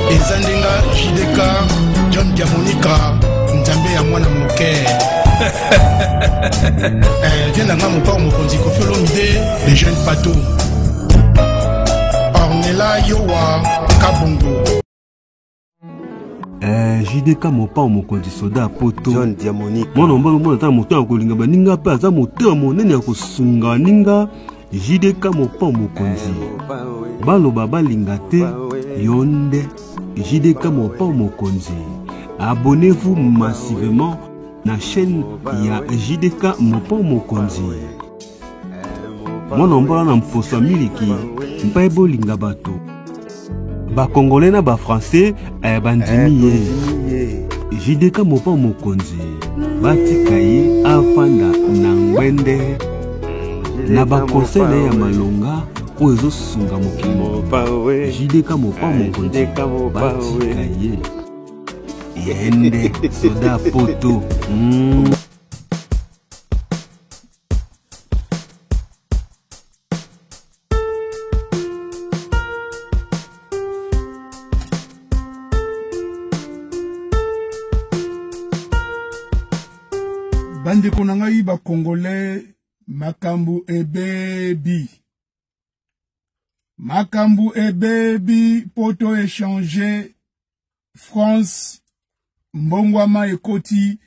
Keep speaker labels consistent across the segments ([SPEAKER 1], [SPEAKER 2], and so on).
[SPEAKER 1] Eza ndenga JDK John Diamonica Nzambe ya mwana moke. Eh, viens na nga mopao mokonzi Koffi Olomide le jeune Pato. Ornella Yowa Kabongo.
[SPEAKER 2] Eh, JDK mopao mokonzi soda ya poto
[SPEAKER 3] John Diamonique
[SPEAKER 2] mwana mobali omona ata moto ya kolinga baninga mpe aza motema monene ya kosunga baninga JDK mopao mokonzi baloba balinga te yo nde JDK mopao mokonzi abonnez-vous massivement na chaîne ya JDK mopao mokonzi mwana mbola na mposo ya miliki mpe bolinga bato bakongole na bafrançais eh, bandimi ye JDK mopao mokonzi batika ye afanda na ngwende na bakonseil na ye ya malonga oyo ezosunga mokili JDK mopao mokonzi batika ye ye nde soda poto mm.
[SPEAKER 1] Bandeko na ngai ba congolais makambo ebebi makambo ebebi poto echange France mbongwama ekoti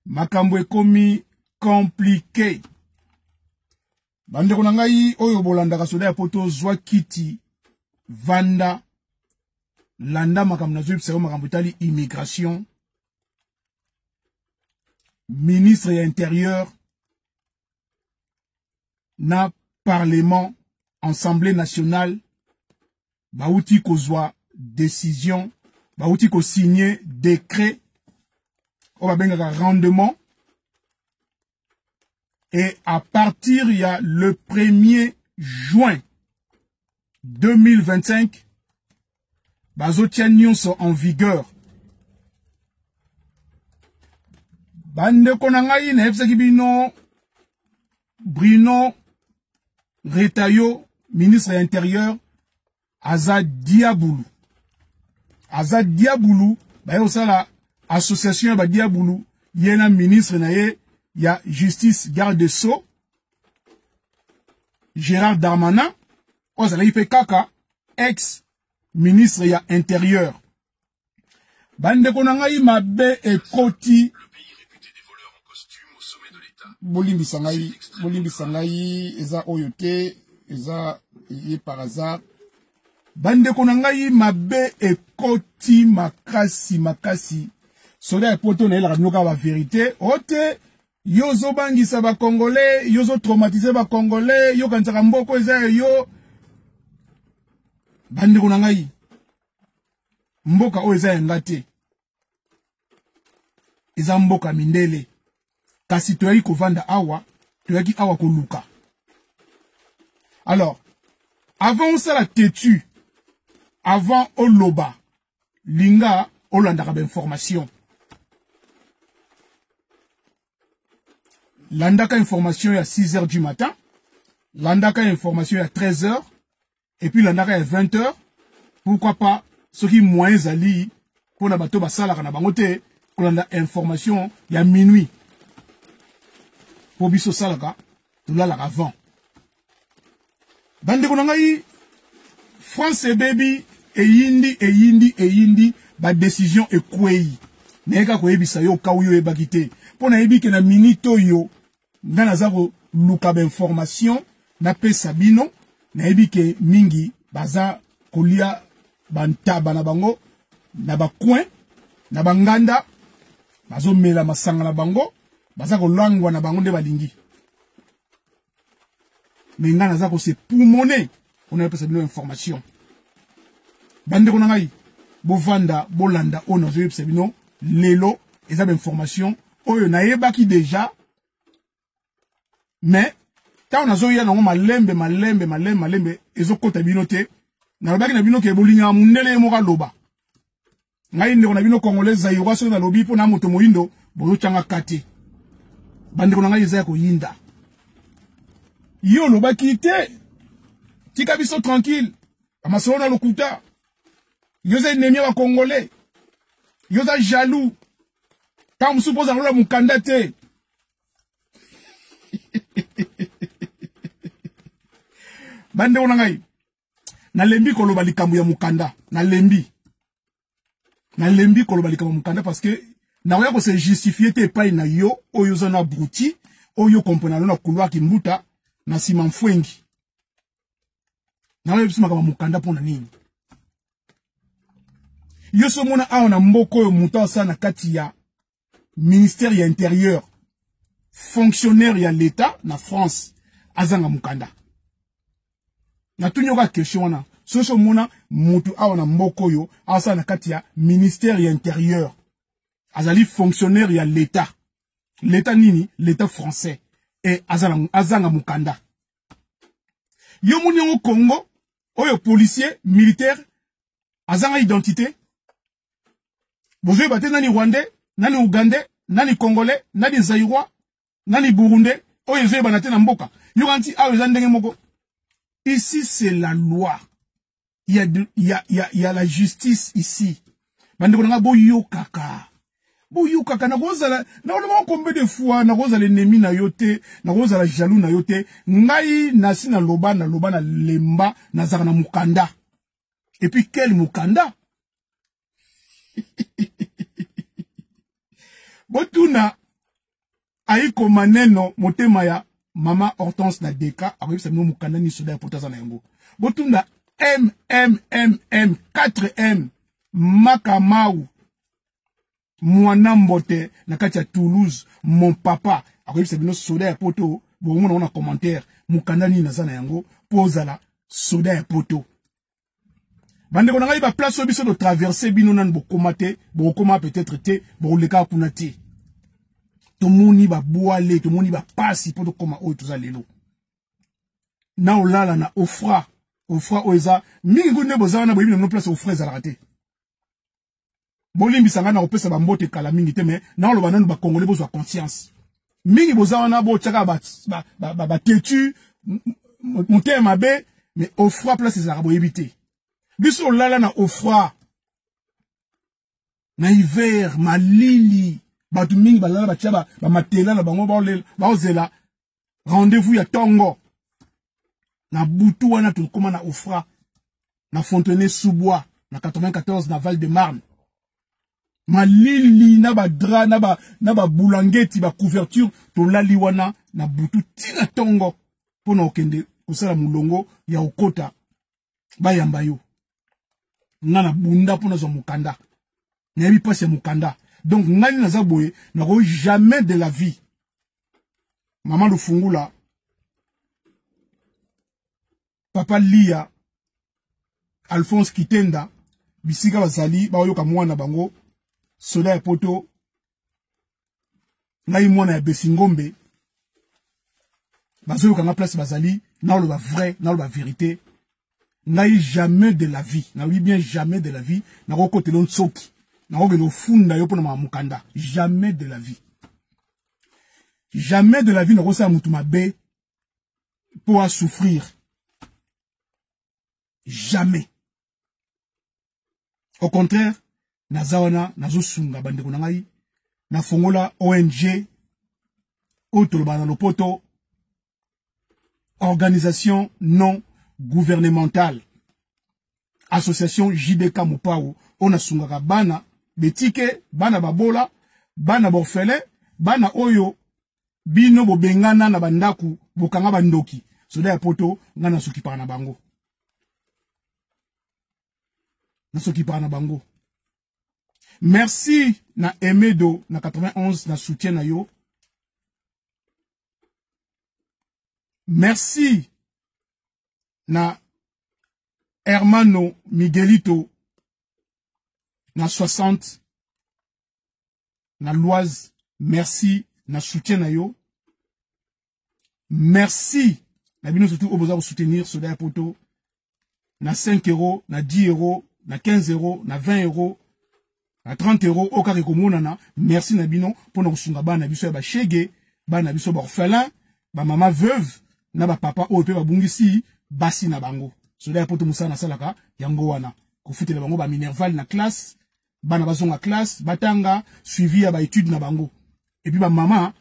[SPEAKER 1] makambo ekomi compliqué bandeko na ngai oyo bolandaka soda ya poto zwa kiti vanda landa makambo nazoyebisa yo makambo etali immigration ministre ya interieur na parlement assemblée nationale bauti kozwa décision bauti kosigne décret oyo babengaka rendement et à partir ya le 1er juin 2025 bazotia nyonso en vigueur bandeko na ngai nayebisaki bino Bruno Retailleau ministre ya intérieur aza diabulu aza diabulu baye kosala association ya badiabulu ye na ministre na ye ya justice garde de sceaux Gérard Darmanin oyo azalaki mpe kaka ex ministre ya intérieur bandeko na ngai mabe ekoti bolimbisa ngai bolimbisa ngai eza oyo te eza ye par hasard bandeko na ngai mabe ekoti makasi makasi soda ya poto nayelaka bino kaka baverité o te yo ozobangisa bacongolais yo ozotraumatise bacongolais yo okanisaka mboko eza ya yo bandeko na ngai mboka oyo eza ya nga te eza mboka mindele kasi toyaki kovanda awa toyaki awa koluka alors avant osala tetu avant oloba linga olandaka bainformation landaka information ya 6 heures du matin landaka information ya 13 heures et puis landaka ya 20 heures pourquoi pas soki moyen ezali mpo na bato basalaka na bango te kolanda information ya minuit mpo biso osalaka tolalaka avant bandeko na ngai france ebebi eyindi eyindi eyindi badecision ekwei nayeka koyebisa yo okau yo oyebaki te mpo nayebi ke na minute oyo Nga naza koluka ba information napesa bino nayebi ke mingi baza kolia bantaba na bango na bacoin na banganda bazomela masanga na bango baza kolangwa na bango nde balingi me ngai naza kose pumone mpona napesa bino information bandeko na ngai bovanda bolanda oyo nazoyebisa bino lelo eza bainformation oyo nayebaki deja mais ntango nazoya nango malembe malembe malembe malembe ezokota bino te nalobaki na bino ke bolingaka mundele ye moko aloba ngai ndeko na bino congolais zaïrois soki nalobi mpo na moto moyindo bozotyanga ka te bandeko na ngai eza ya koyinda yo olobaki te tika biso tranquille bamasolo na lokuta. Yo oza ennemi ya bacongolais, yo oza jaloux. Ntango mosusu mpo ozala lola mokanda te. Bandeko na ngai, nalembi koloba likambo ya mokanda, nalembi nalembi koloba likambo ya mokanda, parce que nakoya kose justifier te epai na yo oyo oza na abruti, oyo comprena na couloir Kimbuta na nsima mfwengi. Nakoya biso makambo ya mokanda mpo na nini? Yo so omona awa na mboka oyo moto asala na kati ya ministère ya intérieur, fonctionnaire ya l'État na France, azanga mokanda. Natuni yoka question wana. Soki omona motu awa na mboka oyo asala na kati ya ministère ya intérieur, azali fonctionnaire ya l'État, l'État nini? L'État français, e azanga mokanda. Yo moni yango Congo oyo policier militaire azanga identité, bozoyeba te nani rwandais, nani ougandais, nani congolais, nani zaïrois, nani burundais, oyo ezoyebana te na mboka. Yoka nti awa eza ndenge moko. Ici c'est la loi, il y a, de, il y a, il y a, il y a la justice ici. Bandeko nanga, boyokaka, boyokaka. Nakozala, nakolobaka combien de fois, nakozala ennemi na yo te, nakozala jaloux na yo te. Ngai nasi naloba, naloba, nalemba, nazalaka na mokanda. Et puis quel mokanda? Botuna Aiko Maneno, motema ya mama Hortense na Deka, akoyebisa bino mokanda nini soda ya poto aza na yango. Botuna MMMM 4M Makamau mwana mbote na kati ya Toulouse, mon papa, akoyebisa bino soda ya poto. Bomona na commentaire mokanda nini naza na yango mpo ozala soda ya poto. Bandeko na ngai, baplace oyo biso totraverse, bino nanu bokoma te, bokokoma peut-être te, bokoleka kuna te. Tomoni babwale, tomoni bapasi mpo tokoma oyo toza lelo. Na olala na Ofra, Ofra oyo eza mingi kuna nde boza wana, boyebi na bino place Ofra ezalaka te. Bolimbisa ngai na kopesa bambote kala mingi te, mais naoloba nanu bakongole bozwa conscience. Mingi boza wana, botiaka batetu, motema mabe, mais Ofra place ezalaka boyebi te. Biso olala na Ofra na hiver, malili, bato mingi balala batia bamatela na bango, baozela rendez-vous ya tongo na butu wana. Tokóma na Ofra na Fontenay sous-Bois na 94 na Val de Marne, malili na badra na babulangeti, bacouverture, tolali wana na butu ntina ntongo mpona kokende kosala molongo ya kokota bayamba yo. Nga na bunda mpo nazwa mokanda, nayebi mpasi ya mokanda. Donc ngai naza boye, nakoki jamais de la vie. Mama Lufungula, papa Lia, Alphonse Kitenda, bisika bazali baoyoka mwana bango soda ya poto, ngai mwana ya Besingombe, bazoyoka nga place bazali. Naoloba vrai, naoloba vérité. Ngai jamais de la vie, nalobi bien, jamais de la vie nakokotela nsoki, nakokende ofunda yo mpona maka mokanda. Jamais de la vie, jamais de la vie nakosala motu mabe mpo asouffrir, jamais. Au contraire, naza wana nazosunga bandeko na ngai. Nafongola ONG oyo tolobaka na lopoto organisation non gouvernementale, association JDK Mopao, oyo nasungaka bana betike, bana babola, bana baorphelin, bana oyo bino bobengana na bandako, bokanga bandoki. Soda ya poto, ngai nasokipaka na bango, nasokipaka na bango. Merci na Emedo na 91 na soutien na yo. Merci na Hermano Miguelito na 60 na Loise, merci na soutien na yo. Merci na bino surtout oyo boza kosoutenir soda ya poto na 5 euros, na 10 euros, na 15 euros, na 20 euros, na 30 euros, oyo kaka ekomonana. Merci na bino mpona kosunga bana na biso ya bashege, bana na biso baorphelin, bamama veuve na bapapa oyo mpe babungisi basi na bango. Soda ya poto, mosala nasalaka yango wana. Kofutela bango ba minerval na classe, bana bazonga classe, batanga, suivi ya ba études na bango. Et puis ba mama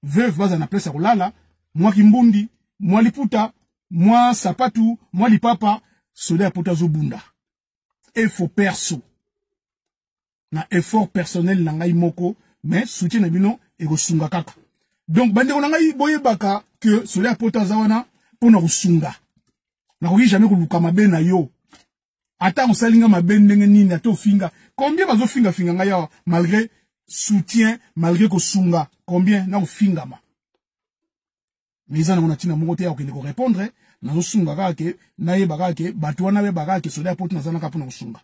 [SPEAKER 1] veuve baza na place ya kolala, mwa kimbundi, mwa liputa, mwa sapatu, mwa lipapa, soda ya poto azobunda. Effort perso. Na effort personnel na ngai moko, mais soutien na bino ekosunga kaka. Donc bandeko na ngai boyebaka que soda ya poto aza wana mpona kosunga. Nakoki jamais koluka mabe na yo. Ata osali nga mabe ndenge nini, ata ofinga. Combien bazofinga finga ngai awa malgré soutien, malgré kosunga, combien na kofingama. Mais eza nango na ntina moko te ya kokende korépondre. Nazosunga kaka ke nayeba kaka ke bato wana bayeba kaka ke soda ya poto naza naka mpona kosunga.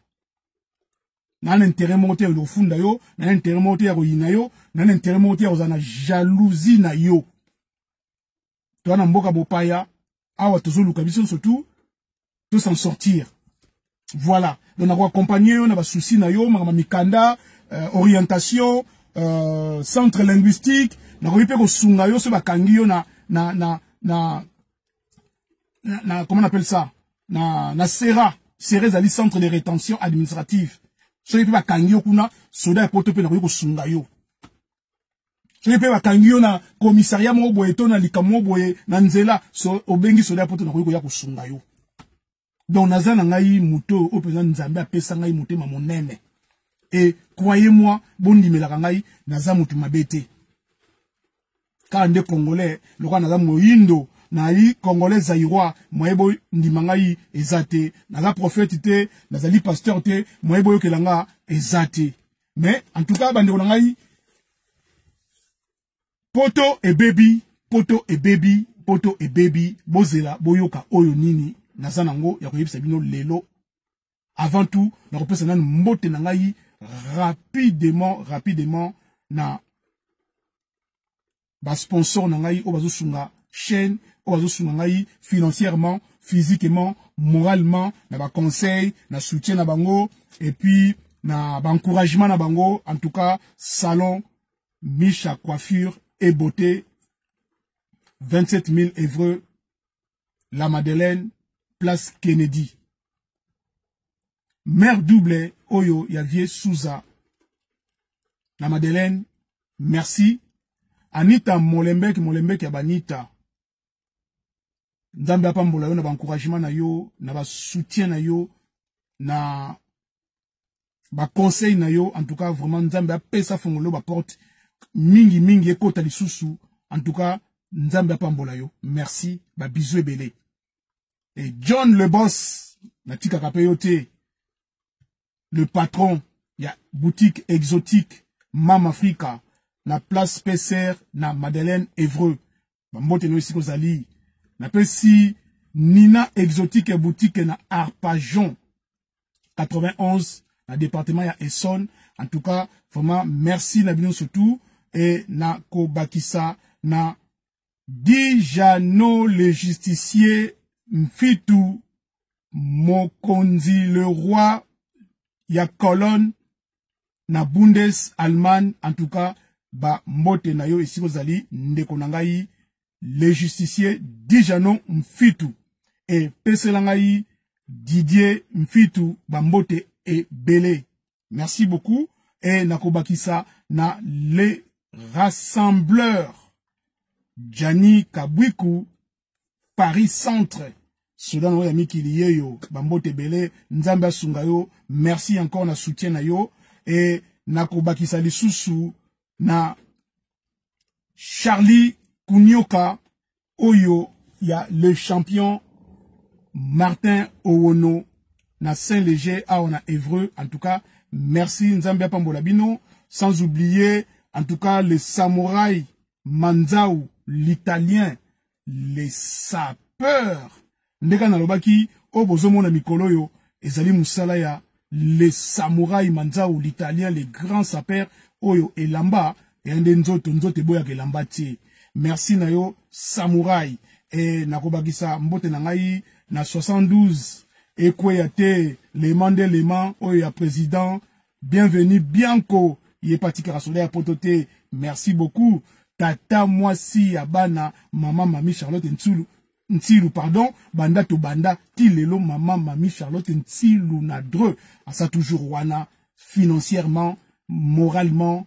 [SPEAKER 1] Na na intérêt moko te ya kofunda yo, na na intérêt moko te ya koyina yo, na na intérêt moko te ya kozala na jalousie na yo. Toza na mboka bopaya awa, tozoluka biso nyonso tout to s'en sortir. Voilà, donc nako accompagner yo na basusi na yo, makambo mikanda, orientation, centre linguistique. Nakoki mpe kosunga yo so bakangi yo na na na na na, na comment on appelle ça, na CERA. CERA ezali centre de rétention administrative. Soki mpe bakangi yo kuna, soda ya poto mpe nakoki kosunga yo. Soki mpe bakangi yo na commissariat moko boye to na likambo moko boye na nzela, so obengi soda ya poto, nakoki koya kosunga yo. Donc naza na ngai moto oyo mpenza Nzambe apesa ngai motema monene. Et croyez-moi, bondimelaka ngai, naza motu mabe te. Kaka nde congolais, lokola naza moyindo, nazali congolais zaïrois, moye bondima ngai eza te. Naza prophète te, nazali pasteur te, moye boyokela nga eza te. Mais en tout cas, bandeko na ngai, poto ebebi, poto ebebi, poto ebebi. Bozela boyoka oyo nini naza nango ya koyebisa bino lelo. Avant tout, nakopesa nanu mbote na ngai rapidement, rapidement na ba sponsor na ngai oyo bazosunga chaîne, oyo bazosunga ngai financièrement, physiquement, moralement, na ba conseil, na soutien na bango, et puis na ba encouragement na bango. En tout cas, salon Micha Coiffure et Beauté, 27 000 Évreux, la Madeleine, place Kennedy. Mère double oyo ya vie Souza la Madeleine, merci. Anita Molembek, Molembek ya Banita, Nzambe apambola yo na ba encouragement na yo, na ba soutien na yo, na ba conseil na yo. En tout cas vraiment, Nzambe apesa fongolo ba porte mingi mingi ekota lisusu. En tout cas, Nzambe apambola yo, merci, ba bisous ebele. Et John le boss, natikaka pe yo te, le patron ya boutique exotique Mam Africa na place PCR na Madeleine Évreux, bambote no esika ozali. Napesi Nina Exotique boutique na Arpajon 91 na département ya Essonne. En tout cas vraiment merci na bino surtout. Et na kobakisa na Dijano le justicier Mfitu Mokonzi le roi ya Cologne na Bundes Allemagne. En tout cas ba mbote na yo esika ozali, ndeko na ngai le justicier Dijano Mfitu. Et pesela ngai Didier Mfitu ba mbote ebele, merci beaucoup. Et nakobakisa na les rassembleurs Gianni Kabwiku Paris Centre, Soudan oyo ya mikili yeyo, bambote ebele, Nzambe asunga yo, merci encore na soutien na yo. Et nakobakisa lisusu na Charlie Kunyoka oyo ya le champion Martin Owono na Saint-Léger awa na Évreux. En tout cas merci, Nzambe apambola bino. Sans oublier en tout cas le samouraï Manzau l'italien, les sapeurs. Ndeka nalobaki oyo bozomona mikolo oyo ezali mosala ya les samouraï Manzau l'italien, les grands sapeurs oyo elamba ya nde nzoto nzoto eboyaka elamba te. Merci na yo samouraï. E nakobakisa mbote na ngai na 72 ekweya te, lema nde lema oyo ya président Bienvenue Bianco, ye patikaka soda ya poto te, merci beaucoup. Tata mwasi ya bana mama mami Charlotte Ntsulu. Ntsilu pardon, banda to banda ti lelo mama mami Charlotte Ntsilu na Dreux aza toujours wana financièrement, moralement,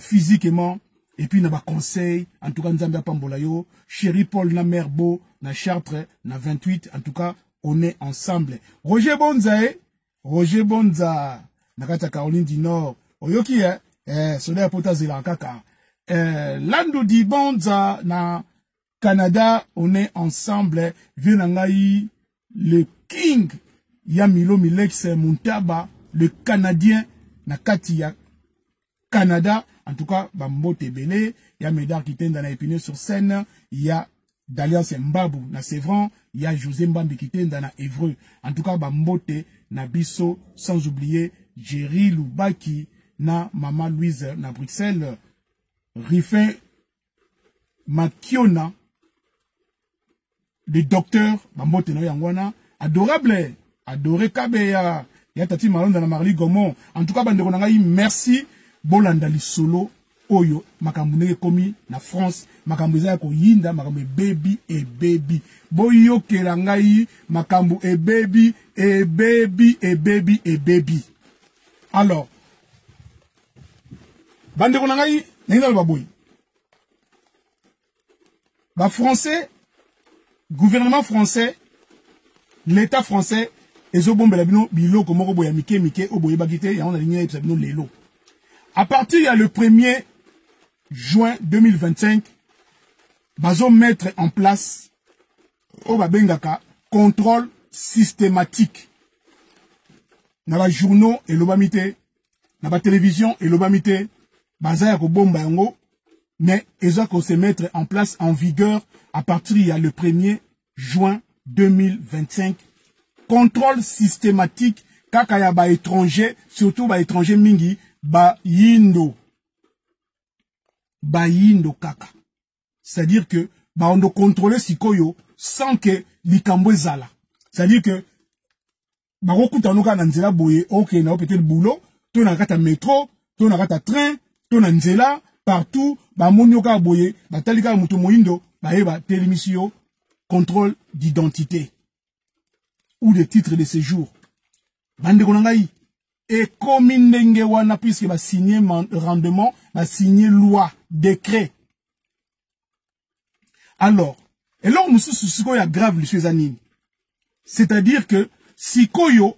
[SPEAKER 1] physiquement et puis na ba conseil. En tout cas Nzambe apambola yo, chéri Paul na mère Bo na Chartres na 28. En tout cas on est ensemble. Roger Bonza Roger Bonza na kati ya Caroline du Nord, oyoki soda ya pota zela kaka Landu di Bonza na Canada, on est ensemble. Vieux na ngai le king ya Milo Milex Muntaba, le Canadien na kati ya Canada. En tout cas bambote ebele ya Médard Kitenda na Épinay-sur-Seine, ya d'Alliance Mbabu na Sevran, ya José Mbambi Kitenda na Évreux. En tout cas bambote na biso, sans oublier Jerry Lubaki na Mama Louise na Bruxelles, Riffin Makiona le docteur, bambote na yango wana, adorable, adoré Kabeya, ya Tati Malonda na Marly Gomon. En tout cas bandeko na ngai, merci bolanda lisolo oyo makambo ndenge ekomi na France, makambo eza ya koyinda, makambo ebebi ebebi. Boyokela ngai makambo ebebi ebebi ebebi ebebi. Alors bandeko na ngai, ndenge naloba boye, ba français, gouvernement français, l'état français ezobombela bino biloko moko boya mike mike oyo boyebaki te, yango nalingi nayebisa bino lelo. À partir ya le 1er juin 2025, bazo mettre en place oyo babengaka contrôle systématique. Na ba journaux elobami te, na ba télévision elobami te, baza ya kobomba yango, mais eza ko se mettre en place en vigueur à partir ya le 1er juin 2025. Contrôle systématique kaka ya ba étranger, surtout ba étranger mingi ba yindo, ba yindo kaka. C'est-à-dire que ba ondo contrôler sikoyo sans que likambo ezala. C'est-à-dire que bakokuta noka na nzela boye, ok, na peut-être boulot, to na kata métro, to na kata train, to na nzela, partout, ba moni oka boye, ba talika mutu moindo, ba yeba télémission, contrôle d'identité ou de titre de séjour. Bande ko ngai ekomi ndenge wana puisque ba signer rendement, ba signer loi, décret. Alors, eloko mosusu sikoyo ya grave lisu eza nini? C'est-à-dire que sikoyo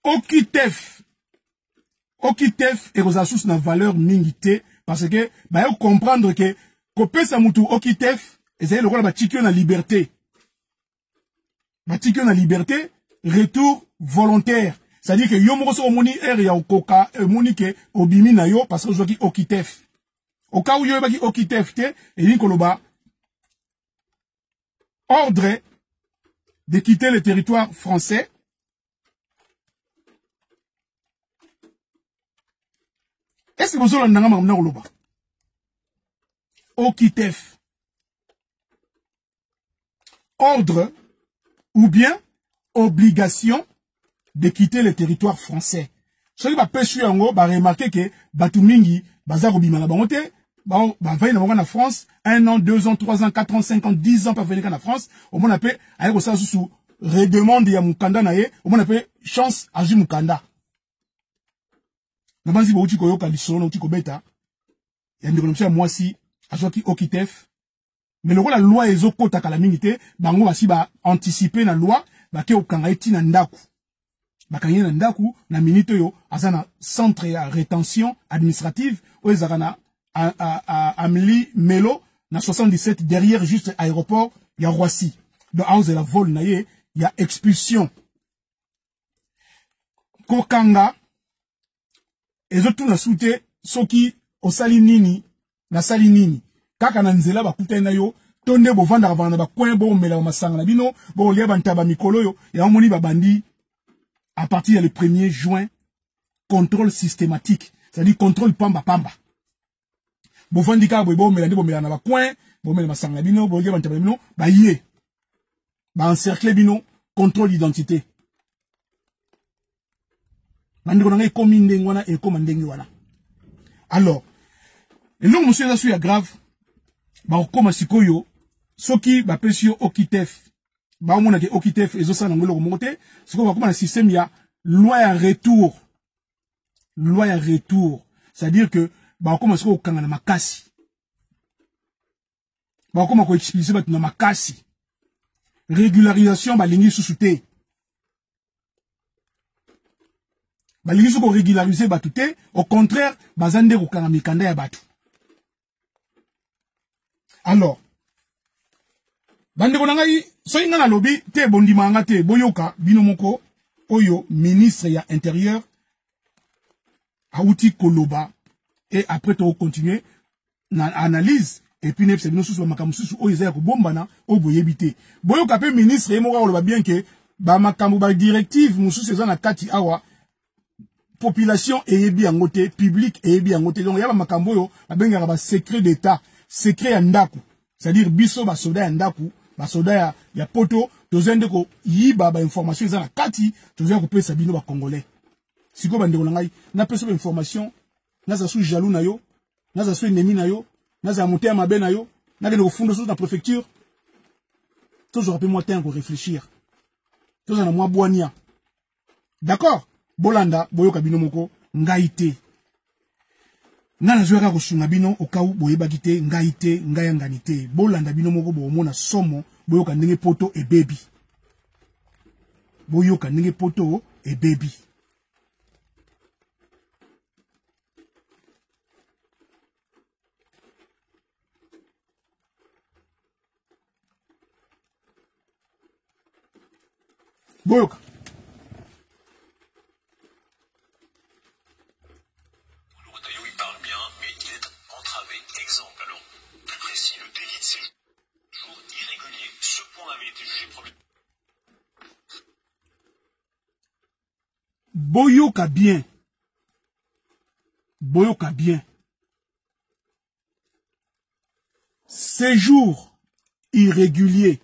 [SPEAKER 1] OQTF, OQTF ekozala susu na valeur mingi te, parce que baye comprendre que kopesa mutu OQTF ezali lokola batiki yo na liberté. Batiki yo na liberté, retour volontaire. C'est-à-dire que yo moko soki omoni aire ya okoka, omoni ke obimi na yo parce que ozwaki OQTF. Au cas où yo oyebaki OQTF te, elingi koloba ordre de quitter le territoire français. Est-ce que bozolanda nga makambo na koloba? OQTF, ordre ou bien obligation de quitter le territoire français. Soki bapesi yango, ba remarquer que bato mingi baza kobima na bango te, bavandi na bango na France 1 an, 2 ans, 3 ans, 4 ans, 5 ans, 10 ans, bavandi na France, omona pe aye kosala susu redemande ya mokanda na ye, omona pe chance azwi mokanda. Na banzi bouti koyoka lisolo na uti kobeta ya ndeko na biso ya mwasi azwaki OQTF, mais lokola loi ezokota kala mingi te, bango basi ba anticiper na loi, bake kokanga ye ntina ndako. Bakangi ye na ndako na minute oyo aza na centre ya rétention administrative oyo ezalaka na Amli Melo na 77 derrière juste aéroport ya Roissy. Donc aozela vol na ye ya expulsion. Kokanga ezotuna su te soki osali nini, nasali nini, kaka na nzela bakutani na yo to nde bovandaka vanda na bacoin, bomela masanga na bino, bolia bantaba mikolo oyo yango moni babandi à partir ya le 1er juin contrôle systématique, c'est-à-dire contrôle pamba pamba. Bovandi kaka boye, bomela nde bomela na bacoin, bomela masanga na bino, bolia bantaba na bino, baye ba encercler bino, contrôle d'identité. Bandeko na ngai, ekomi ndenge wana, ekoma ndenge wana. Alors eloko mosusu eza su ya grave, bakokoma sikoyo Soki bapesi yo OQTF, baomona ke OQTF ezosala nango eloko moko te. Sikoyo bakoma na système ya loi ya retour. Loi ya retour, c'est-à-dire que bakoma sikoyo kokanga na makasi, bakoma koexpulse bato na makasi. Régularisation balingi lisusu te, balingi soki korégulariser bato te, au contraire baza nde kokanga mikanda ya bato. Alors bandeko na ngai, soki ngai nalobi te bondimaka nga te, boyoka bino moko oyo ministre ya intérieur awuti koloba, et après tokocontinue na analyse et puis nayebisa bino susu bamakambo mosusu oyo eza ya kobombana oyo boyebi te. Boyoka mpe ministre ye moko akoloba bien ke bamakambo badirective mosusu eza na kati awa, population eyebi yango te, public eyebi yango te. Donc ya bamakambo oyo babengaka basecret d'état, secret ya ndako, c'est-à-dire biso basoda ya ndako, basoda ya poto, toza nde koyiba bainformation eza na kati, toza kopesa bino bacongolais. Sikoyo bandeko na ngai, napesa bainformation, naza su jaloux na yo, naza su ennemi na yo, nazala motema mabe na yo, nakende kofunda susu na préfecture. Tozwaka mpe mwa temps ya korefléchir, tozala na mwa bwania. D'accord, bolanda, boyoka bino moko. Ngai te, ngai nazwi kaka kosunga bino okau boyebaki te. Ngai te, ngai yangani te. Bolanda bino moko, bokomona somo. Boyoka ndenge poto ebebi, boyoka ndenge poto ebebi. Boyoka.
[SPEAKER 3] Le Retailleau, il parle bien, mais il est entravé. Exemple, alors, plus précis, le délit de séjour irrégulier. Ce point avait été jugé problématique.
[SPEAKER 1] Boyoka bien, boyoka bien. Séjour irrégulier,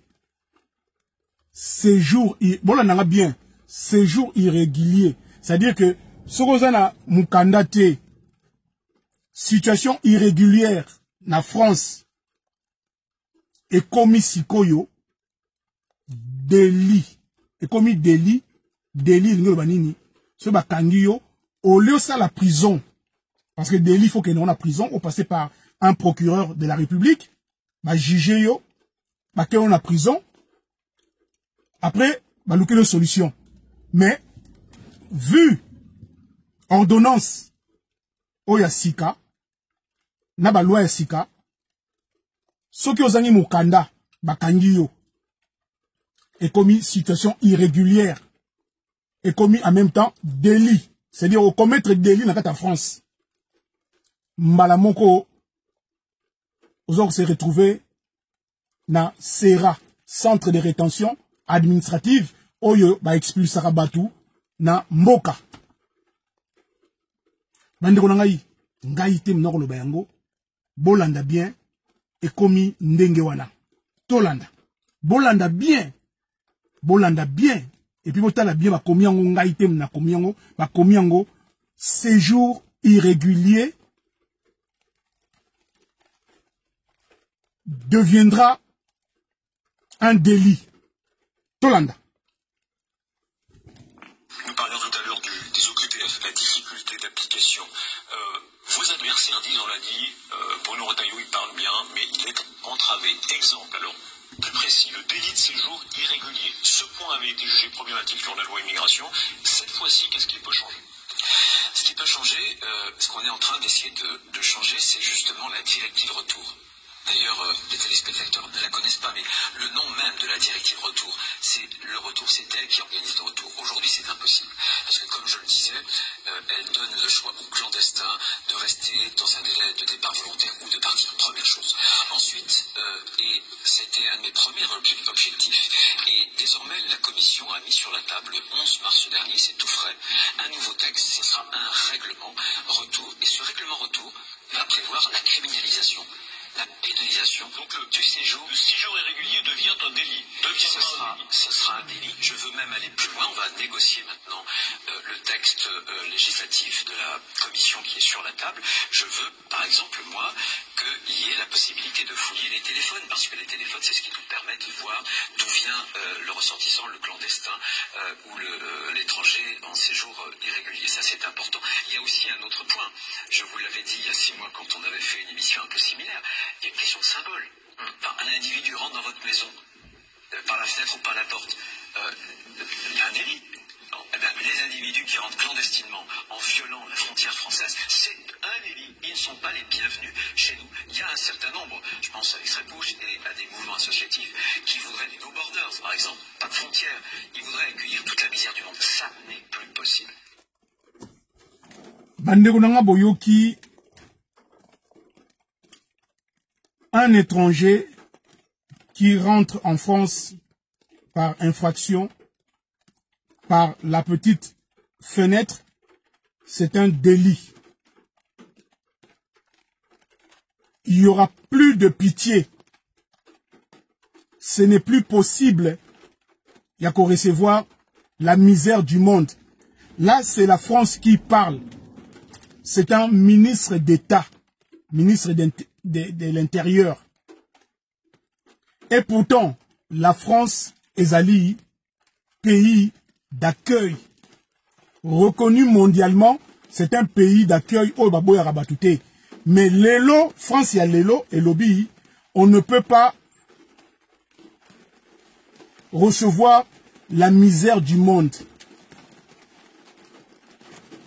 [SPEAKER 1] séjour, bolandanga bien, séjour irrégulier, c'est-à-dire que soki oza na mokanda te, situation irrégulière na France ekomi sikoyo délit. Ekomi délit. Délit elingi oloba nini? Soki bakangi yo, au lieu osala prison, parce que délit, faut kende na prison, opasser par un procureur de la République, bajuge yo, bakei yo na prison, après balukeli yo solution. Mais vu ordonnance oyo ya sika na baloi ya sika, soki ozangi mokanda, bakangi yo, ekomi situation irrégulière, ekomi en même temps délit, c'est-à-dire okommettre délit na kati ya France, mbala moko oza se retrouver na CERA, centre de rétention administrative, oyo baexpulsaka bato na mboka. Bandeko na ngai, ngai te mna koloba yango, bolanda bien, ekomi ndenge wana. Tolanda, bolanda bien, bolanda bien et puis botala bien. Bakomi yango, ngai te nakomi yango, bakomi yango: séjour irrégulier deviendra un délit. Tolanda.
[SPEAKER 3] Nous parlions tout à l'heure des OQTF, la difficulté d'application. Vos adversaires disent, on l'a dit, Bruno Retailleau, il parle bien, mais il est entravé. Exemple, alors, plus précis, le délit de séjour irrégulier. Ce point avait été jugé problématique sur la loi immigration. Cette fois-ci, qu'est-ce qui peut changer?
[SPEAKER 4] Ce qui peut changer, ce qu'on est en train d'essayer de changer, c'est justement la directive retour. D'ailleurs, les téléspectateurs ne la connaissent pas, mais le nom même de la directive retour, c'est le retour, c'est elle qui organise le retour. Aujourd'hui, c'est impossible. Parce que, comme je le disais, elle donne le choix aux clandestins de rester dans un délai de départ volontaire ou de partir. Première chose. Ensuite, et c'était un de mes premiers objectifs, et désormais, la Commission a mis sur la table, le 11 mars dernier, c'est tout frais, un nouveau texte, ce sera un règlement retour, et ce règlement retour va prévoir la criminalisation. La pénalisation
[SPEAKER 3] Donc le,
[SPEAKER 4] du séjour.
[SPEAKER 3] le séjour irrégulier devient un délit.
[SPEAKER 4] Ce sera, ce sera un délit. Je veux même aller plus loin. On va négocier maintenant euh, le texte euh, législatif de la commission qui est sur la table. Je veux, par exemple, moi, qu'il y ait la possibilité de fouiller les téléphones, parce que les téléphones, c'est ce qui nous permet de voir d'où vient euh, le ressortissant, le clandestin euh, ou euh, l'étranger en séjour irrégulier. Ça, c'est important. Il y a aussi un autre point. Je vous l'avais dit il y a six mois quand on avait fait une émission un peu similaire. Il y a une question de symbole. Enfin, un individu rentre dans votre maison par la fenêtre ou par la porte. Il y a un délit. Eh bien, les individus qui rentrent clandestinement en violant la frontière française, c'est un délit. Ils ne sont pas les bienvenus chez nous. Il y a un certain nombre, je pense à Extrême Gauche et à des mouvements associatifs qui voudraient du no borders, par exemple, pas de frontières. Ils voudraient accueillir toute la misère du monde. Ça n'est plus possible.
[SPEAKER 1] Bandeko na nga boyoki un étranger qui rentre en France par infraction, par la petite fenêtre, c'est un délit. Il n'y aura plus de pitié. Ce n'est plus possible. Il y a qu'au recevoir la misère du monde. Là, c'est la France qui parle. C'est un ministre d'État, ministre de, de, l'Intérieur. Et pourtant, la France, ezali, pays d'accueil, reconnu mondialement, c'est un pays d'accueil oyo baboyaka bato te. Mais lelo, France ya lelo elobi, on ne peut pas recevoir la misère du monde.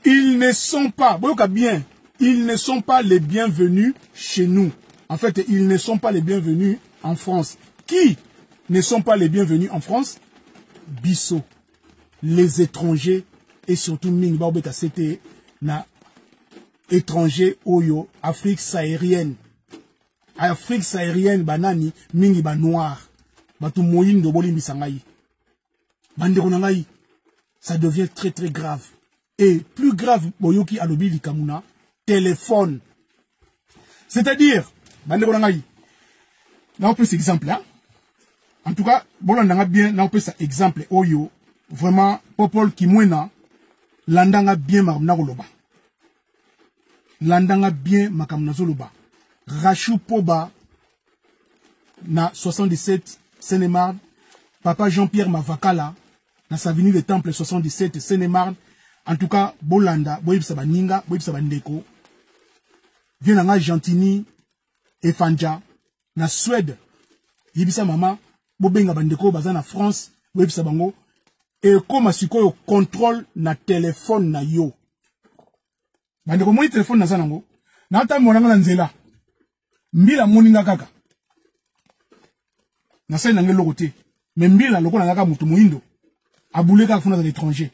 [SPEAKER 1] Ils ne sont pas, boyoka bien, ils ne sont pas les bienvenus chez nous. En fait, ils ne sont pas les bienvenus en France. Qui ne sont pas les bienvenus en France? Biso, les étrangers et surtout mingi baobeta sete na étranger oyo Afrique saharienne. Afrique saharienne banani mingi ba noir. Bato moyindo bolimbisa ngai. Bandeko na ngai, ça devient très très grave. Et plus grave boyoki alobi likambo na téléphone. C'est-à-dire, bandeko na ngai, naopesa exemple hein? En tout cas, bolanda nga bien, naopesa exemple oyo vraiment Popol Kimwena landa nga bien makambo nakoloba. Landa nga bien makambo nazoloba. Rachou Poba na 77 Seine-et-Marne, papa Jean-Pierre Mavakala na Savigny le Temple 77 Seine-et-Marne. En tout cas, bolanda, boyebisa baninga, boyebisa bandeko. Vieux na nga Gentini Efanja na Suède. Yebisa mama, bobenga bandeko baza na France, boyebisa bango ekoma sikoyo contrôle na téléphone na yo. Bandeko moni téléphone naza nango, natambola nga na nzela. Mbila amoni nga kaka. Nasali na nga eloko te. Mais mbila lokola nazalaka moto moyindo, abule kaka funa azala étranger.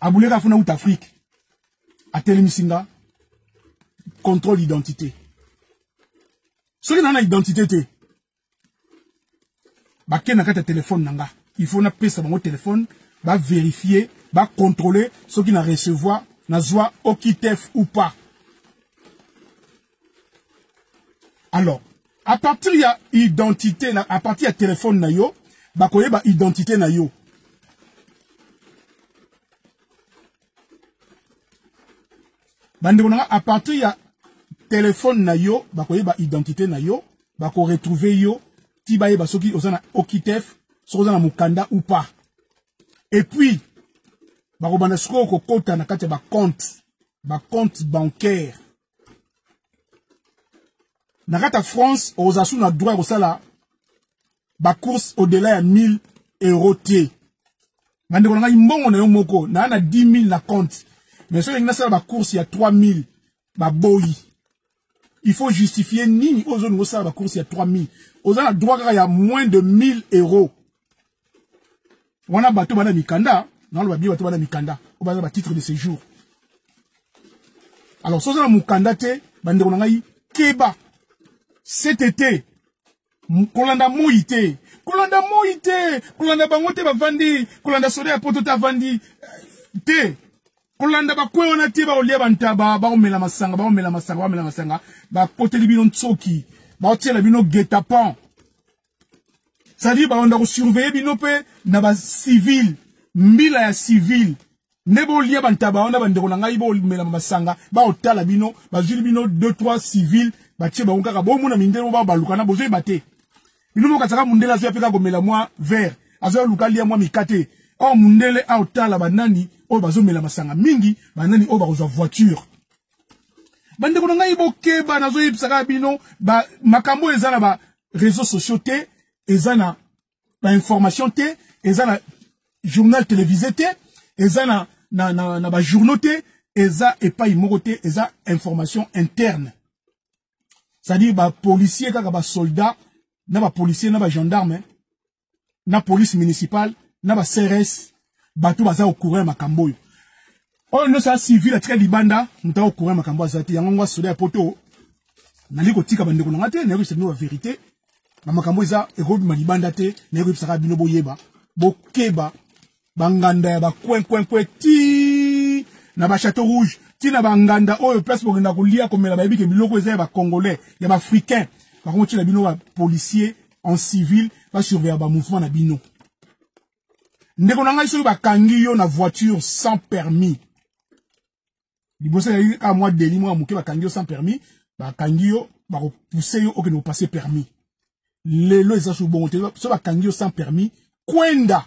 [SPEAKER 1] Abule kaka funa uta Afrique. Atelemisi nga contrôle d'identité. Soki na na identité te, bake na kati ya telefone na nga. Il faut napesa bango telefone, ba vérifier, ba contrôler soki na recevoir, nazwa OQTF ou pas. Alors, à partir ya identité, à partir ya téléphone na yo, bakoyeba identité na yo. Bandeko na nga, à partir ya téléphone na yo, bakoyeba identité na yo, bako retrouver yo, ti bayeba soki oza na OQTF, soki oza na mokanda ou pas. Et puis, bakobanda sikoyo kokota na kati ya ba compte, ba compte bancaire. Na kati ya France, oza su na droit ya kosala ba course au-delà ya 1000 euros te. Bandeko na ngai, mbongo na yo moko, na na 10 000 na compte. Mais soki olingi nasala ba course ya 3 000, baboyi. Il faut justifier nini oyo ozolinga osala ba course ya 3 000. Oza na droit kaka ya moins de 1000 euros. Wana bato bana mikanda, naloba bien bato bana mikanda, oyo baza ba titre de séjour. Alors soki oza na mokanda te, bandeko na ngai, keba. Cet été, kolanda moi te, kolanda moi te, kolanda bango te bavandi, kolanda soda ya poto te avandi te, kolanda bakwe wana te, bakolia bantaba, bakomela masanga, bakomela masanga, bakomela masanga, bakoteli bino nsoki. Baotiela bino guet-apens. C'est-à-dire baonda kosurveiller bino mpe na bacivile, mbila ya civile nde bolia bantaba wana. Bandeko na ngai, bomela masanga, baotala bino, bazwili bino 2 3 civile, batie bango kaka. Bomona mindele mo babalukana, bozoyeba te. Bino mokatisaka mundele azoya mpe kaka komela mwa verre, azoya luka lia mwa mikate. Or mundele aotala banani oyo bazomela masanga mingi, banani oyo bakozwa voiture. Bandeko na ngai, bokeba. Nazoyebisaka bino makambo oyo eza na ba réseaux sociaux te, eza na bainformation te, eza na journal télévisé te, eza na bajournaux te, eza epai moko te, eza information interne. C'est-à-dire bapolicier kaka, basoldat na bapolicier na bagendarme na police municipale na ba CRS, bato baza au courant makambo oyo. Oyo nyonso ya civil atika libanda, moto au courant makambo aza te. Yango ngo soda ya poto nali kotika bandeko na nga te. Nayekoyebisa bino bavérité, bamakambo eza ekobima libanda te. Nayekoyebisaka bino, boyeba, bokeba. Banganda ya bakwenkwenkwe ti na bachateau rouge, ti na banganda oyo place bokenda kolia, komela, bayebi ke biloko eza ya bacongolais, ya baafricain, bakomotiela bino bapolicier en civil, basurveiller bamouvement na bino. Ndeko na ngai, soki bakangi yo na voiture sans permis, liboso ezali kaka mwa délit mwa moke. Bakangi yo sans permis, bakangi yo, bakopousse yo okende kopasser permis. Lelo eza so bongo te. So bakangi yo sans permis, kwenda.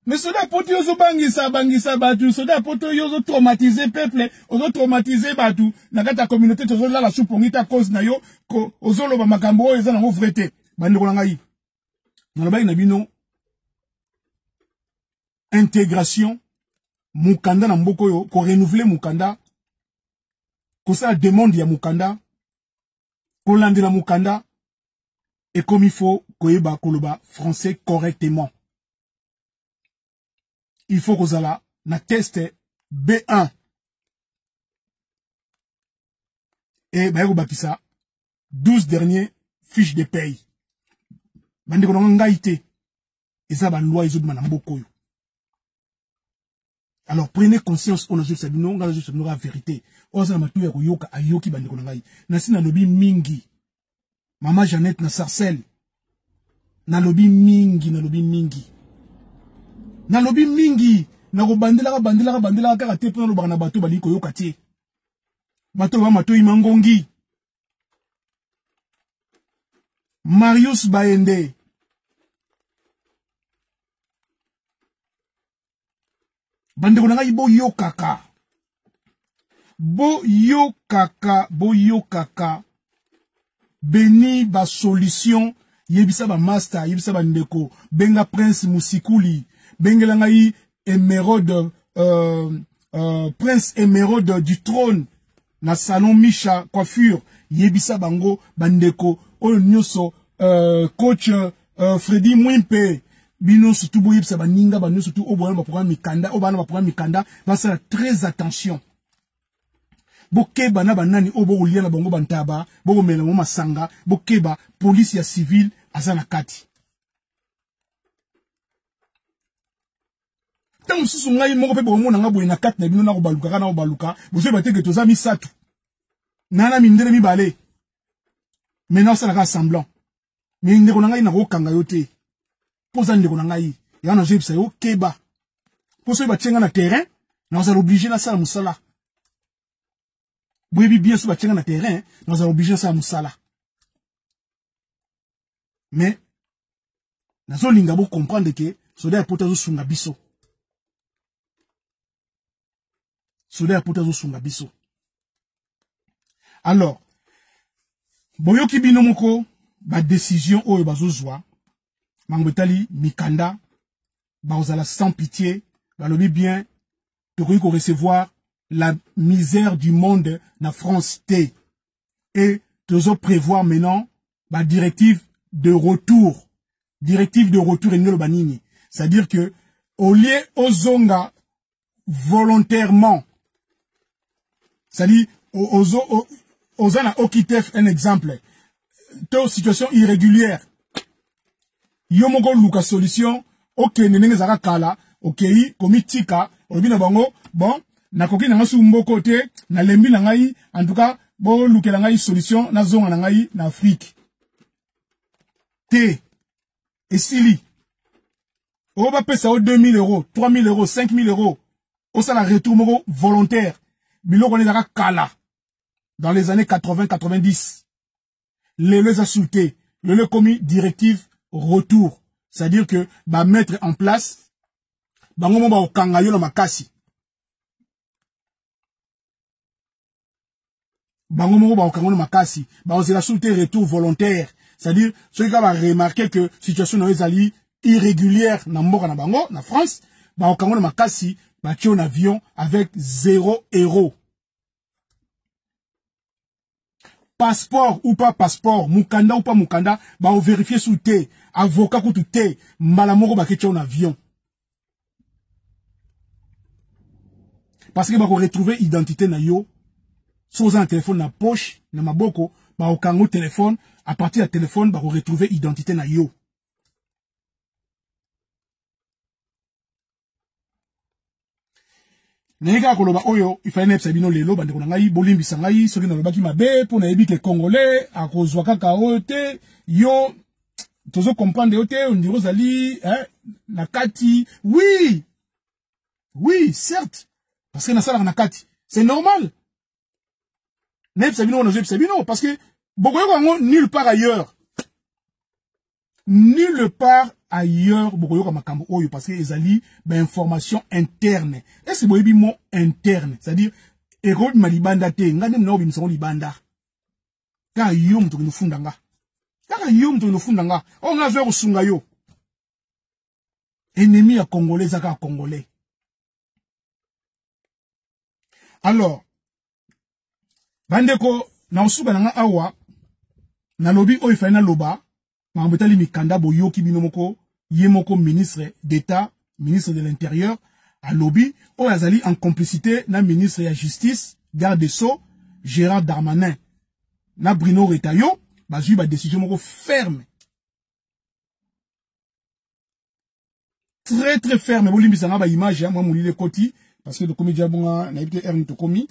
[SPEAKER 1] Mais soda poto, yo ozobangisa bangisa bato. Soda poto, yo ozotraumatize peuple, ozotraumatize bato na kati ya communauté. Tozolala supongi ta cause na yo. Ozoloba makambo oyo eza nango vrai te. Bandeko na ngai, nalobaki na bino, intégration, mokanda na mboka oyo, korenouveler mokanda, kosala demande ya mokanda, kolandela mokanda, ekomi faut koyeba koloba français correctement. Il faut kozala na test B1 e baye kobakisa 12 dernier fiche de paye. Bandeko na ngai te, eza baloi ezobima na mboka oyo. Alors prenez conscience. Oyo nazoyebisa bino, ngai nazoyebisa bino kaka vérité. Oyo aza na matoyi ya koyoka, ayoki. Bandeko na ngai, nasi nalobi mingi. Mama Jeannette na Sarcelle, nalobi mingi, nalobi mingi, nalobi mingi. Nakobandelaka, bandelaka, bandelaka kaka te, mpo nalobaka na bato balingi koyoka te, bato ba matoyi mangongi. Marius Baende, bandeko na ngai, boyokaka, boyokaka, boyokaka. Beni basolution, yebisa bamaster, yebisa bandeko, benga Prince Musikuli, bengela ngai Émeraude, Prince Émeraude du trône na salon Misha Coiffure. Yebisa bango, bandeko oyo nyonso, coach Freddy Mwimpe, bino surtout boyebisa baninga bano, surtout oyo boyana baprogramme mikanda, oyo bana baprogramme mikanda, basala très attention. Bokeba na banani oyo bokolia na bango bantaba, bokomela bango masanga. Bokeba, polisi ya civile aza na kati. Ntango mosusu ngai moko mpe bokomona nga boye na kati na bino, nakobaluka kaka, nakobaluka. Bozoyeba te ke toza misato na mindele mibale, mais naosalaka semblant. Mais ndeko na ngai, nakokanga yo te mpo oza ndeko na ngai. Yango nazoyebisa yo, keba, mpo soki batie nga na terrain, nazala obligé nasala mosala. Boyebi bien, soki batie nga na terrain, nazala obligé nasala mosala. Mais nazolinga bocomprendre ke soda ya poto azosunga biso, soda ya poto azosunga biso. Alors boyoki bino moko badécision oyo bazozwa, mango etali mikanda, bakozala sans pitié. Balobi bien, tokoki korecevoir la misère du monde na France te. Et tozo prévoir maintenant badirective de retour. Directive de retour elingi oloba nini? C'est-à-dire que au lieu ozonga volontairement, c'est-à-dire oza na OQTF, un exemple, to situation irrégulière, yo moko luka solution, okende ndenge ezalaka kala. Okei komitika, olobi na bango bon, nakoki na ngai su mboko te, nalembi na ngai, en tout cas bolukela ngai solution, nazonga na ngai na Afrique te. Esili oyo bapesa yo 2000 euros, 3000 euros, 5000 euros, osala retour moko volontaire. Biloko wana ezalaka kala dans les années 80 90. Lelo eza su te. Lelo ekomi directive retour, c'est-à-dire que ba mettre en place bango mo bakokanga yo na makasi, bango moko bakokanga na makasi, bakozela su te retour volontaire. C'est-à-dire soki kaka baremarke que situation na yo ezali irrégulière na mboka na bango na France, bakokanga na makasi, batie yo na avion avec 0 euro. Passeport ou pas passeport, mukanda ou pas mukanda, baovérifie su te, avocat kutu te, mbala moko baketia yo na avion. Parce que bakoretrouve identité na yo. Soki oza na telefone na poche, na maboko, bakokanga telefone, à partir ya telefone bakoretrouve identité na yo. Naye kaka koloba oyo ifale nayebisa bino lelo. Bandeko na ngai, bolimbisa ngai soki nalobaki mabe, mpo nayebi ke Congolais akozwa kaka oyo te. Yo tozo comprendre yo te, ondire ozali na kati. Oui, oui, certes, parce que nasalaka na kati, c'est normal nayebisa bino oyo nazoyebisa bino, parce que bokoyoka yango nulle part ailleurs, nulle part ailleurs bokoyoka makambo oyo, parce que ezali bainformation interne. Est-ce boyebi mot interne? C'est-à-dire ekobima libanda te. Ngai nde mna obimisa ngo libanda. Kaka yo moto okende ofunda nga, kaka yo moto okende ofunda nga oyo nga azoya kosunga yo. Ennemi ya Congolais eza kaka Congolais. Alors bandeko, na kosuka na nga awa, nalobi oyo efali naloba. Makambo etali mikanda, boyoki bino moko. Ye moko ministre d'État, ministre de l'Intérieur alobi oyo azali en complicité na ministre ya Justice, garde des Sceaux Gérard Darmanin na Bruno Retailleau, bazwi badécision moko ferme, très très ferme. Bolimbisa nga baimage ya mwa molili ekoti, parce que tokomi dia bonga, nayebi te heure nini tokomi.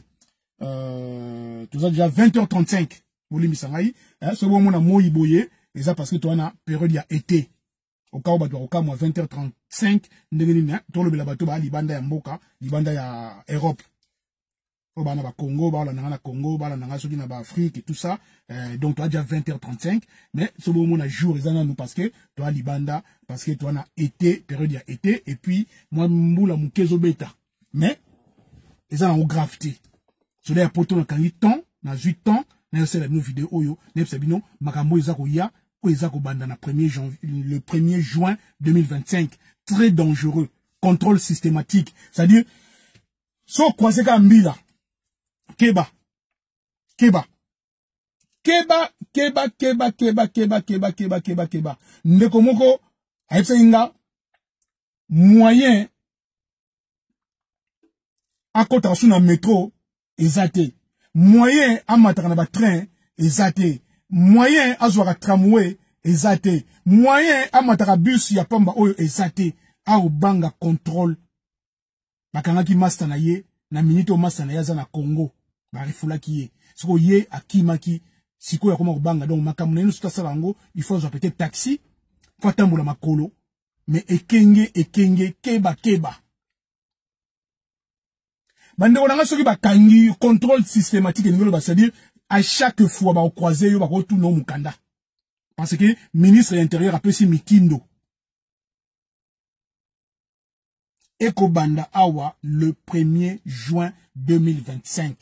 [SPEAKER 1] Toza déjà 20h35. Bolimbisa ngai soki bomona moi boye, eza parce que toza na période ya été. Okao bato bakokamwa 20h35 ndenge nini. Tolobela bato baa libanda ya mboka, libanda ya Europe, oyo baa na bacongo, baolanda nga na Congo, balanda nga soki na baAfrique et tout ça. Donc toa déjà 20h35, mais soki bomona jour eza nanu, parce que toa libanda, parce que toa na été, période ya été, et puis mwa mbula moke ezobeta, mais eza nango grave te. Soda ya Poto, nakangi temps, nazwi temps nayosala bino video oyo, nayebisa bino makambo oyo eza koya, oyo eza kobanda na 1er janvier, le 1er juin 2025. Très dangereux, contrôle systématique, c'est-à-dire so croise kaka mbila, keba, keba, keba, keba, keba, keba, keba, keba, keba, keba, keba. Ndeko moko ayebisaki nga moyen akɔtaka su na metro eza te, moyen amataka na batrain eza te, moyen azwaka tramway eza te, moyen amataka bus ya pamba oyo eza te. Aobanga contrôle. Bakangaki master na ye na minute oyo master na ye aza na Congo, barefulaki ye. Sikoyo ye akimaki, sikoyo akoma kobanga. Donc makambo na ye nyonso tasala yango, il faut azwa peut-être taxi, faut atambola makolo. Mais ekenge, ekenge, keba, keba, bandeko na nga. Soki bakangi, contrôle systématique elingi oloba, c'est-à-dire à chaque fois bakocroise yo, bakotuna yo mokanda, parce que ministre ya Intérieur apesi mitindo. Ekobanda awa le 1er juin 2025.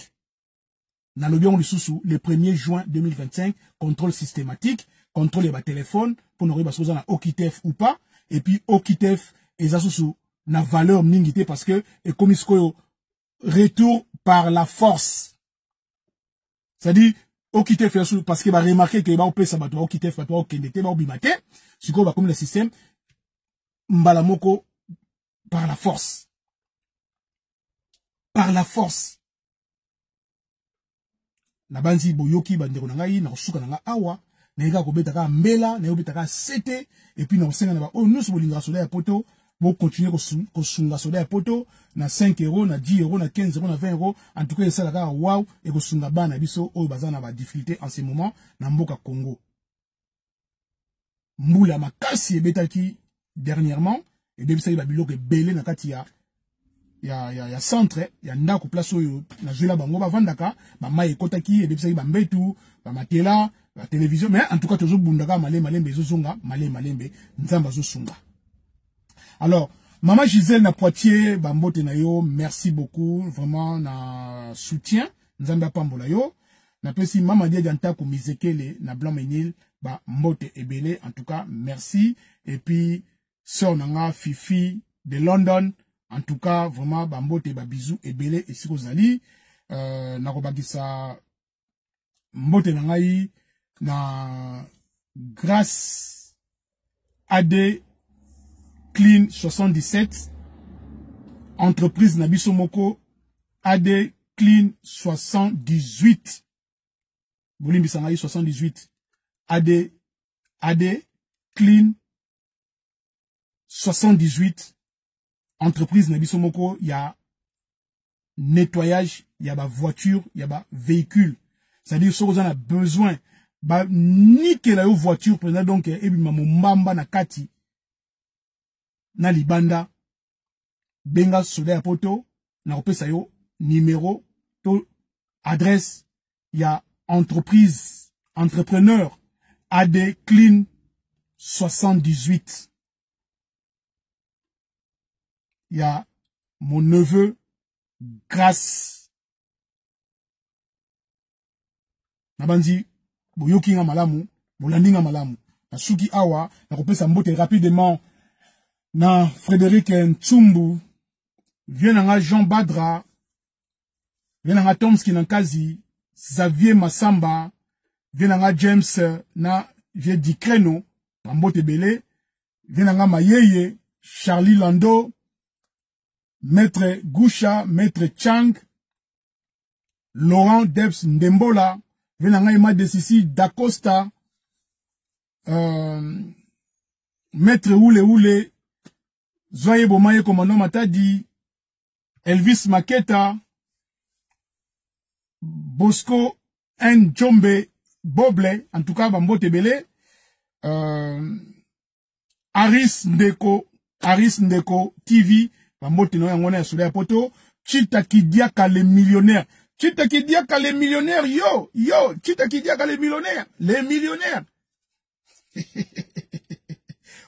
[SPEAKER 1] Nalobi yango lisusu, le 1er juin 2025, contrôle systématique, contrôle ya batelefone mpona koyeba soki oza na OQTF ou pas. Et puis OQTF eza susu na valeur mingi te, parce que ekomi sikoyo retour par la force. C'est-à-dire OQTF ya susu, parce que baremarke ke baopesa bato baOQTF, bato baokende te, baobima te. Sikoyo bakomi na système mbala moko par la force, par la force. Nabanzi boyoki, bandeko na ngai. Na kosuka na ngai awa, naye kaka kobeta kaka mbela, naye kobeta kaka sete, et puis na kosenga na baoyo nyonso bolingaka soda ya Poto. Bocontinue kosunga soda ya poto na 5 euro, na 10 euro, na 15 euro, na 20 euro. En tout cas esala kaka wow, ekosunga bana biso oyo baza na badifficulté en ce moment na mboka Congo. Mbula makasi ebetaki dernièrement, ebebisaki babiloko ebele na kati ya centre ya ndako, place oyo nazwela bango bavandaka. Bamai ekotaki, ebebisaki bambetu, bamatela, batelevizio. Mais en tout cas tozobunda kaka malembe malembe, ezozonga malembe malembe, Nzambe azosunga. Alors Mama Gisèle na Poitiers, bambote na yo, merci beaucoup vraiment na soutien, Nzambe apambola yo. Napesi Mama Diadia Ntako Mizekele na Blanc-Ménil ba mbote ebele, en tout cas merci. Et puis sœur nanga Fifi de London, en tout cas vraiment ba mbote, ba bisous ebele esiko zali. Nakobakisa mbote na ngai na Grâce AD Clean 77, entreprise na biso moko AD Clean 78, bolimbisa ngai, 78 AD Clean 78, entreprise na biso moko ya nettoyage ya ba voiture, ya ba véhicule. C'est-à-dire soki oza na besoin banikela yo voiture mpenza, donc ebima mombamba na kati na libanda, benga soda ya poto, na kopesa yo numéro to adresse ya entreprise, entrepreneur AD Clean 78 ya mon neveu Grâce. Nabandi boyoki nga malamu, bolandi nga malamu. Nasuki awa, nakopesa mbote rapidement na Frédéric Ntsumbu, vieux nanga Jean Badra, vieux nanga Tomski Nankazi, Xavier Massamba, vieux nanga James na vieux Dikreno, bambote ebele, vieux nanga Mayeye, Charlie Lando, Maître Gusha, Maître Chang, Laurent Debs Ndembola, vieux nanga Emma Desisi Dacosta, Maître Oule Oule, Zoye Bomaye Commandant Matadi, Elvis Maketa, Bosco Njombe Boble, en tout cas bambote ebele, Aris Ndeko, Aris Ndeko TV, bambote na yango na ya soda ya poto, Chita Kidiaka le millionnaire, Chita Kidiaka le millionnaire, yo, yo, Chita Kidiaka le millionnaire, le millionnaire.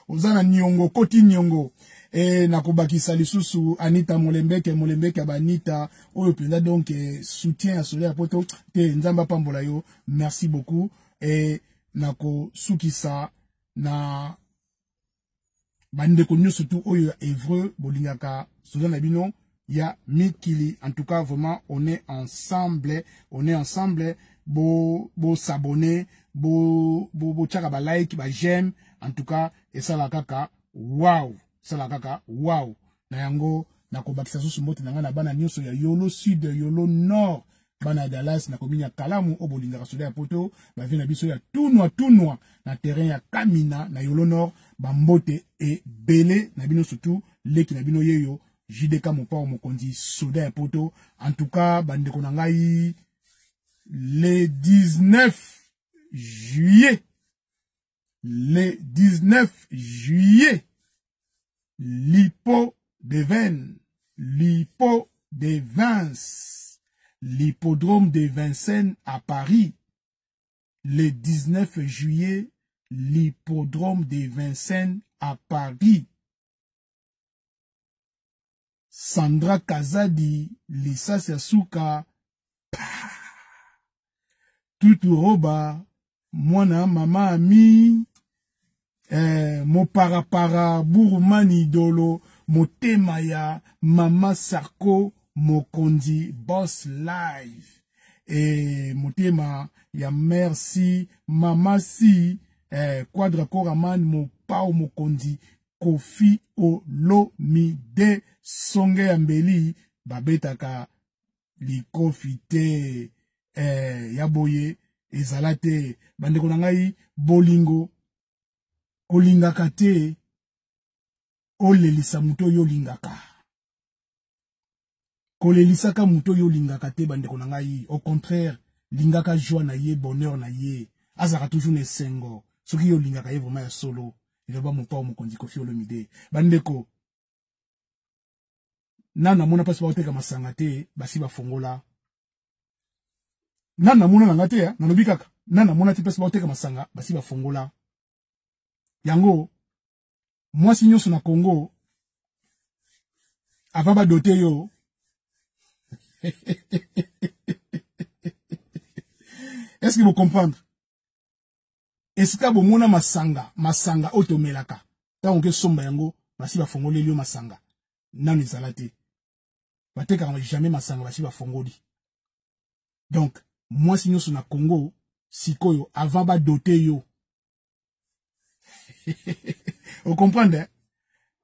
[SPEAKER 1] Oza na niongo, koti niongo. E nakobakisa lisusu Anita Molembeke, Molembeke ya Banita, oyo mpenza donc soutien ya soda ya poto te, Nzambe apambola yo, merci beaucoup. E nakosukisa na bandeko nyonso tu oyo ya Evreux bolingaka soda na bino ya mikili. En tout cas vraiment on est ensemble, on est ensemble. Bo bo s'abonner, bo bo bo tiaka ba like, ba j'aime, en tout cas esala kaka wow, esala kaka wow. Na yango nakobakisa susu mbote na ngai na bana nyonso ya Yolo Sud, Yolo Nord, bana ya Dallas na commune ya Kalamu oyo bolingaka soda ya poto, bavie na biso ya tunwa tunwa na terrain ya Kamina na Yolo Nord, bambote ebele na bino, surtout leki na bino yeyo JDK Mopao Mokonzi, soda ya poto. En tout cas bandeko na ngai, le 19 juillet, le 19 juillet, l'hippo de Vennes, l'hippo de Vince, l'hippodrome de Vincennes à Paris, le 19 juillet, l'hippodrome de Vincennes à Paris. Sandra Kazadi, lisasi ya suka, Tutu Roba, mwana mama ami, moparapara, Burumani Idolo, motema ya mama Sarko, Mokonzi, Boss Live. E motema ya merci, mama si, Quadra Koraman, Mopao Mokonzi, Kofi Olomide, songe ya mbeli, babetaka likofi te, ya boye ezala te. Bandeko na ngai, bolingo kolingaka te. Olelisa moto oyo olingaka. Kolelisaka moto oyo olingaka te, bandeko na ngai. Au contraire, lingaka joie na ye, bonheur na ye. Azalaka toujours na esengo. Soki yo olingaka ye vraiment ya solo. Eloba mopao mokonzi Koffi Olomide. Bandeko, nanu namona mpasi baoteka masanga te, basi bafongola. Nanu namona na nga te, nalobi kaka nanu namona te mpasi baoteka masanga, basi bafongola. Yango mwasi nyonso na Congo avant badote yo est-ce que vous comprendre? Esika bomona masanga, masanga oyo tomelaka ntango oke somba yango, basi bafongoleli yo masanga, nanu ezala te. Batekaka jamais masanga basi bafongoli. Donc mwasi nyonso na Congo sikoyo avant badote yo ocomprendre, eh?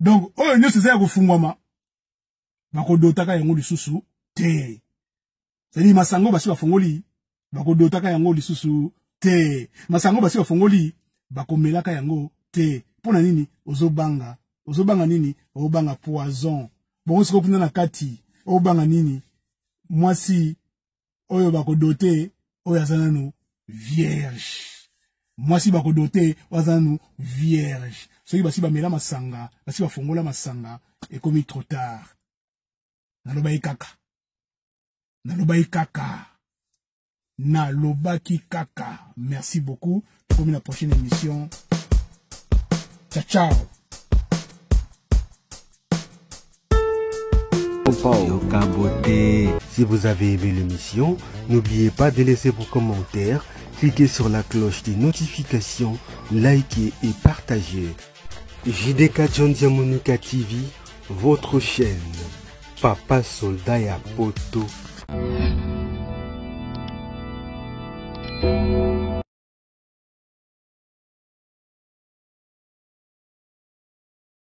[SPEAKER 1] Donc oyo nyonso eza ya kofungwama, bakodotaka yango lisusu te. C'est-à-dire masango basi bafongoli, bakodotaka yango lisusu te. Masango basi bafongoli, bakomelaka yango te. Mpo na nini? Ozobanga. Ozobanga nini? Obanga poison. Bongo sikoyo kuna na kati obanga nini? Mwasi oyo bakodote oyo aza nanu vierge, mwasi bakodote oyo aza nanu vierge, soki basi bamela masanga, basi bafongola masanga, ekomi trop tard. Nalobaki kaka, nalobaki kaka, nalobaki kaka. Merci beaucoup, tokomi na prochaine émission. Ciao ciao.
[SPEAKER 2] Yoka beauté. Si vous avez aimé l'émission, n'oubliez pas de laisser vos commentaires, cliquez sur la cloche des notifications, likez et partagez. JDK John Diamonica TV, votre chaîne. Papa Soldat ya Poto.